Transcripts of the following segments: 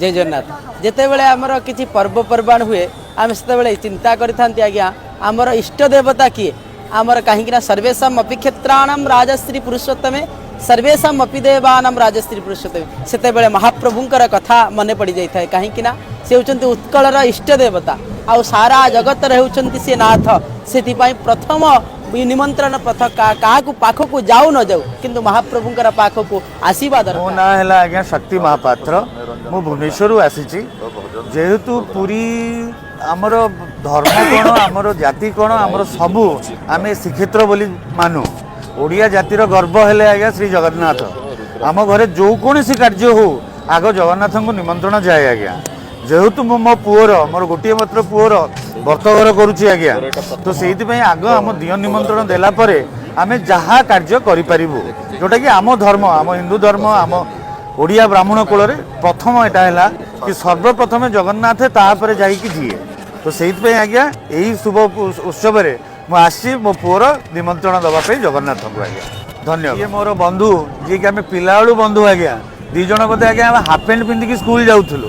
ଜୟ ଜଗନ୍ନାଥ। ଯେତେବେଳେ ଆମର କିଛି ପର୍ବପର୍ବାଣି ହୁଏ, ଆମେ ସେତେବେଳେ ଚିନ୍ତା କରିଥାନ୍ତି ଆଜ୍ଞା, ଆମର ଇଷ୍ଟ ଦେବତା କିଏ ଆମର। କାହିଁକିନା ସର୍ବେଷାମ ଅପି କ୍ଷେତ୍ରାଣମ ରାଜଶ୍ରୀ ପୁରୁଷୋତ୍ତମେ, ସର୍ବେଷାମ ଅପି ଦେବାନାମ ରାଜଶ୍ରୀ ପୁରୁଷୋତ୍ତମେ। ସେତେବେଳେ ମହାପ୍ରଭୁଙ୍କର କଥା ମନେ ପଡ଼ିଯାଇଥାଏ, କାହିଁକିନା ସେ ହେଉଛନ୍ତି ଉତ୍କଳର ଇଷ୍ଟ ଦେବତା ଆଉ ସାରା ଜଗତର ହେଉଛନ୍ତି ସେ ନାଥ। ସେଥିପାଇଁ ପ୍ରଥମ ନିମନ୍ତ୍ରଣ ପଥ କାହାକୁ ପାଖକୁ ଯାଉ ନ ଯାଉ, କିନ୍ତୁ ମହାପ୍ରଭୁଙ୍କର ପାଖକୁ ଆସିବା ମୋ ଦରକାର। ନାଁ ହେଲା ଆଜ୍ଞା ଶକ୍ତି ମହାପାତ୍ର। ମୁଁ ଭୁବନେଶ୍ୱରରୁ ଆସିଛି। ଯେହେତୁ ପୁରୀ ଆମର ଧର୍ମ କ'ଣ, ଆମର ଜାତି କ'ଣ, ଆମର ସବୁ, ଆମେ ଶ୍ରୀକ୍ଷେତ୍ର ବୋଲି ମାନୁ। ଓଡ଼ିଆ ଜାତିର ଗର୍ବ ହେଲେ ଆଜ୍ଞା ଶ୍ରୀ ଜଗନ୍ନାଥ। ଆମ ଘରେ ଯେକୌଣସି କାର୍ଯ୍ୟ ହଉ, ଆଗ ଜଗନ୍ନାଥଙ୍କୁ ନିମନ୍ତ୍ରଣ ଯାଏ ଆଜ୍ଞା। ଯେହେତୁ ମୁଁ ମୋ ପୁଅର, ମୋର ଗୋଟିଏ ମାତ୍ର ପୁଅର ବ୍ରତଘର କରୁଛି ଆଜ୍ଞା, ତ ସେଇଥିପାଇଁ ଆଗ ଆମ ଦିଅଁ ନିମନ୍ତ୍ରଣ ଦେଲା ପରେ ଆମେ ଯାହା କାର୍ଯ୍ୟ କରିପାରିବୁ, ଯେଉଁଟାକି ଆମ ଧର୍ମ, ଆମ ହିନ୍ଦୁ ଧର୍ମ, ଆମ ଓଡ଼ିଆ ବ୍ରାହ୍ମଣ କୂଳରେ ପ୍ରଥମ ଏଇଟା ହେଲା କି ସର୍ବପ୍ରଥମେ ଜଗନ୍ନାଥ, ତାପରେ ଯାଇକି ଯିଏ। ତ ସେଇଥିପାଇଁ ଆଜ୍ଞା ଏଇ ଶୁଭ ଉତ୍ସବରେ ମୁଁ ଆସିଛି ମୋ ପୁଅର ନିମନ୍ତ୍ରଣ ଦେବା ପାଇଁ ଜଗନ୍ନାଥଙ୍କୁ ଆଜ୍ଞା। ଧନ୍ୟବାଦ। ଇଏ ମୋର ବନ୍ଧୁ, ଯିଏକି ଆମେ ପିଲାବେଳୁ ବନ୍ଧୁ ଆଜ୍ଞା। 2 ଜଣ ବୋଧେ ଆଜ୍ଞା ଆମେ ହାଫ୍ ପ୍ୟାଣ୍ଟ ପିନ୍ଧିକି ସ୍କୁଲ ଯାଉଥିଲୁ।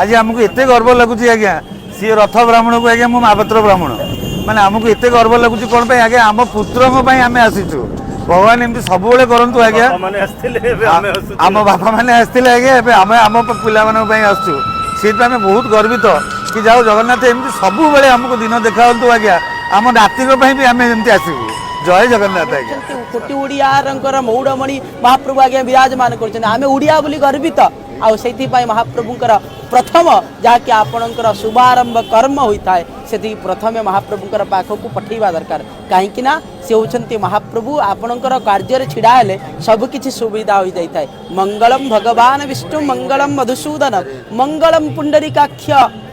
ଆଜି ଆମକୁ ଏତେ ଗର୍ବ ଲାଗୁଛି ଆଜ୍ଞା। ସିଏ ରଥ ବ୍ରାହ୍ମଣକୁ ଆଜ୍ଞା, ମୁଁ ମହାପାତ୍ର ବ୍ରାହ୍ମଣ। ମାନେ ଆମକୁ ଏତେ ଗର୍ବ ଲାଗୁଛି କ'ଣ ପାଇଁ ଆଜ୍ଞା? ଆମ ପୁତ୍ରଙ୍କ ପାଇଁ ଆମେ ଆସିଛୁ। ଭଗବାନ ଏମିତି ସବୁବେଳେ କରନ୍ତୁ ଆଜ୍ଞା। ମାନେ ଆସିଥିଲେ, ଏବେ ଆମେ ଆସୁଛୁ। ଆମ ବାପା ମାନେ ଆସିଥିଲେ ଆଜ୍ଞା, ଏବେ ଆମେ ଆମ ପିଲାମାନଙ୍କ ପାଇଁ ଆସୁଛୁ। ସେଇଥିପାଇଁ ଆମେ ବହୁତ ଗର୍ବିତ କି ଯାଉ ଜଗନ୍ନାଥ ଏମିତି ସବୁବେଳେ ଆମକୁ ଦିନ ଦେଖାନ୍ତୁ ଆଜ୍ଞା। ଆମ ନାତିଙ୍କ ପାଇଁ ବି ଆମେ ଏମିତି ଆସିବୁ। ଜୟ ଜଗନ୍ନାଥ ଆଜ୍ଞା। ହେଉଛନ୍ତି କୋଟି ଓଡ଼ିଆଙ୍କର ମଉଡ଼ମଣି ମହାପ୍ରଭୁ ଆଜ୍ଞା ବିରାଜମାନ କରୁଛନ୍ତି। ଆମେ ଓଡ଼ିଆ ବୋଲି ଗର୍ବିତ। ଆଉ ସେଇଥିପାଇଁ ମହାପ୍ରଭୁଙ୍କର ପ୍ରଥମ ଯାହାକି ଆପଣଙ୍କର ଶୁଭାରମ୍ଭ କର୍ମ ହୋଇଥାଏ, ସେତିକି ପ୍ରଥମେ ମହାପ୍ରଭୁଙ୍କର ପାଖକୁ ପଠେଇବା ଦରକାର। କାହିଁକି ନା ସେ ହେଉଛନ୍ତି ମହାପ୍ରଭୁ। ଆପଣଙ୍କର କାର୍ଯ୍ୟରେ ଛିଡ଼ା ହେଲେ ସବୁକିଛି ସୁବିଧା ହୋଇଯାଇଥାଏ। ମଙ୍ଗଳମ ଭଗବାନ ବିଷ୍ଣୁ, ମଙ୍ଗଳମ ମଧୁସୂଦନ, ମଙ୍ଗଳମ ପୁଣ୍ଡରିକାକ୍ଷ,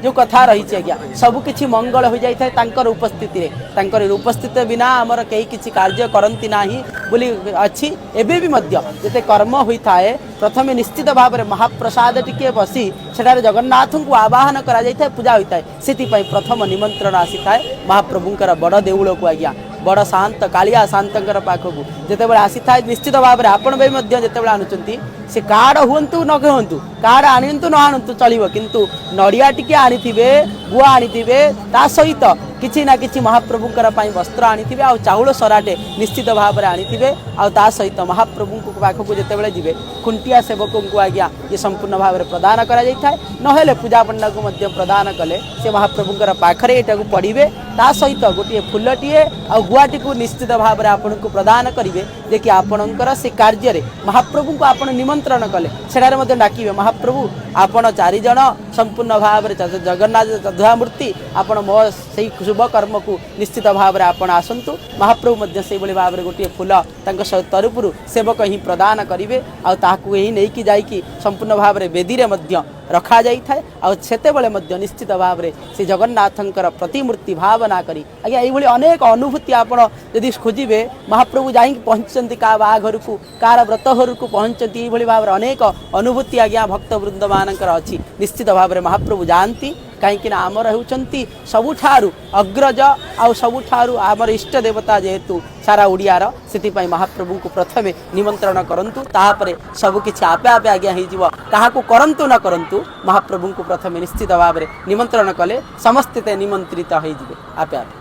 ଯେଉଁ କଥା ରହିଛି ଆଜ୍ଞା, ସବୁକିଛି ମଙ୍ଗଳ ହୋଇଯାଇଥାଏ ତାଙ୍କର ଉପସ୍ଥିତିରେ। ତାଙ୍କର ଉପସ୍ଥିତି ବିନା ଆମର କେହି କିଛି କାର୍ଯ୍ୟ କରନ୍ତି ନାହିଁ ବୋଲି ଅଛି। ଏବେ ବି ମଧ୍ୟ ଯେତେ କର୍ମ ହୋଇଥାଏ, ପ୍ରଥମେ ନିଶ୍ଚିତ ଭାବରେ ମହାପ୍ରସାଦ ଟିକିଏ ବସି ସେଠାରେ ଜଗନ୍ନାଥଙ୍କୁ ଆବାହନ କରାଯାଇଥାଏ, ପୂଜା ହୋଇଥାଏ। ସେଥିପାଇଁ ପ୍ରଥମ ନିମନ୍ତ୍ରଣ ଆସିଥାଏ ମହାପ୍ରଭୁଙ୍କର ବଡ଼ ଦେଉଳକୁ ଆଜ୍ଞା, ବଡ଼ ସାଆନ୍ତ କାଳିଆ ସାଆନ୍ତଙ୍କର ପାଖକୁ ଯେତେବେଳେ ଆସିଥାଏ, ନିଶ୍ଚିତ ଭାବରେ ଆପଣ ବି ମଧ୍ୟ ଯେତେବେଳେ ଆଣୁଛନ୍ତି, ସେ କାର୍ଡ଼ ହୁଅନ୍ତୁ ନ ହୁଅନ୍ତୁ, କାର୍ଡ଼ ଆଣନ୍ତୁ ନ ଆଣନ୍ତୁ ଚଳିବ, କିନ୍ତୁ ନଡ଼ିଆ ଟିକେ ଆଣିଥିବେ, ଗୁଆ ଆଣିଥିବେ, ତା ସହିତ କିଛି ନା କିଛି ମହାପ୍ରଭୁଙ୍କର ପାଇଁ ବସ୍ତ୍ର ଆଣିଥିବେ ଆଉ ଚାଉଳ ସରାଟେ ନିଶ୍ଚିତ ଭାବରେ ଆଣିଥିବେ। ଆଉ ତା ସହିତ ମହାପ୍ରଭୁଙ୍କ ପାଖକୁ ଯେତେବେଳେ ଯିବେ, ଖୁଣ୍ଟିଆ ସେବକଙ୍କୁ ଆଜ୍ଞା ଇଏ ସମ୍ପୂର୍ଣ୍ଣ ଭାବରେ ପ୍ରଦାନ କରାଯାଇଥାଏ। ନହେଲେ ପୂଜାପଣ୍ଡାକୁ ମଧ୍ୟ ପ୍ରଦାନ କଲେ ସେ ମହାପ୍ରଭୁଙ୍କର ପାଖରେ ଏଇଟାକୁ ପଢ଼ିବେ। ତା ସହିତ ଗୋଟିଏ ଫୁଲଟିଏ ଆଉ ଗୁଆଟିକୁ ନିଶ୍ଚିତ ଭାବରେ ଆପଣଙ୍କୁ ପ୍ରଦାନ କରିବେ ଯେ କି ଆପଣଙ୍କର ସେ କାର୍ଯ୍ୟରେ ମହାପ୍ରଭୁଙ୍କୁ ଆପଣ ନିମନ୍ତ୍ରଣ କଲେ ସେଠାରେ ମଧ୍ୟ ଡାକିବେ, ମହାପ୍ରଭୁ, ଆପଣ ଚାରିଜଣ ସମ୍ପୂର୍ଣ୍ଣ ଭାବରେ ଜଗନ୍ନାଥ ଚତୁର୍ଦ୍ଧାମୂର୍ତ୍ତି, ଆପଣ ମୋ ସେଇ ଶୁଭ କର୍ମକୁ ନିଶ୍ଚିତ ଭାବରେ ଆପଣ ଆସନ୍ତୁ। ମହାପ୍ରଭୁ ମଧ୍ୟ ସେଇଭଳି ଭାବରେ ଗୋଟିଏ ଫୁଲ ତାଙ୍କ ତରଫରୁ ସେବକ ହିଁ ପ୍ରଦାନ କରିବେ ଆଉ ତାହାକୁ ହିଁ ନେଇକି ଯାଇକି ସମ୍ପୂର୍ଣ୍ଣ ଭାବରେ ବେଦୀରେ ମଧ୍ୟ ରଖାଯାଇଥାଏ। ଆଉ ସେତେବେଳେ ମଧ୍ୟ ନିଶ୍ଚିତ ଭାବରେ ସେ ଜଗନ୍ନାଥଙ୍କର ପ୍ରତିମୂର୍ତ୍ତି ଭାବନା କରି ଆଜ୍ଞା, ଏଇଭଳି ଅନେକ ଅନୁଭୂତି ଆପଣ ଯଦି ଖୋଜିବେ, ମହାପ୍ରଭୁ ଯାଇକି ପହଞ୍ଚିଛନ୍ତି କାହା ବାହାଘରକୁ, କାହାର ବ୍ରତ ଘରକୁ ପହଞ୍ଚନ୍ତି। ଏଇଭଳି ଭାବରେ ଅନେକ ଅନୁଭୂତି ଆଜ୍ଞା ଭକ୍ତବୃନ୍ଦମାନଙ୍କର ଅଛି। ନିଶ୍ଚିତ ଭାବରେ ମହାପ୍ରଭୁ ଯାଆନ୍ତି, କାହିଁକି ନା ଆମର ହେଉଛନ୍ତି ସବୁଠାରୁ ଅଗ୍ରଜ ଆଉ ସବୁଠାରୁ ଆମର ଇଷ୍ଟ ଦେବତା ଯେହେତୁ ସାରା ଓଡ଼ିଆର। ସେଥିପାଇଁ ମହାପ୍ରଭୁଙ୍କୁ ପ୍ରଥମେ ନିମନ୍ତ୍ରଣ କରନ୍ତୁ, ତାପରେ ସବୁକିଛି ଆପେ ଆପେ ଆଜ୍ଞା ହେଇଯିବ। କାହାକୁ କରନ୍ତୁ ନ କରନ୍ତୁ, ମହାପ୍ରଭୁଙ୍କୁ ପ୍ରଥମେ ନିଶ୍ଚିତ ଭାବରେ ନିମନ୍ତ୍ରଣ କଲେ ସମସ୍ତେ ନିମନ୍ତ୍ରିତ ହେଇଯିବେ ଆପେ ଆପେ।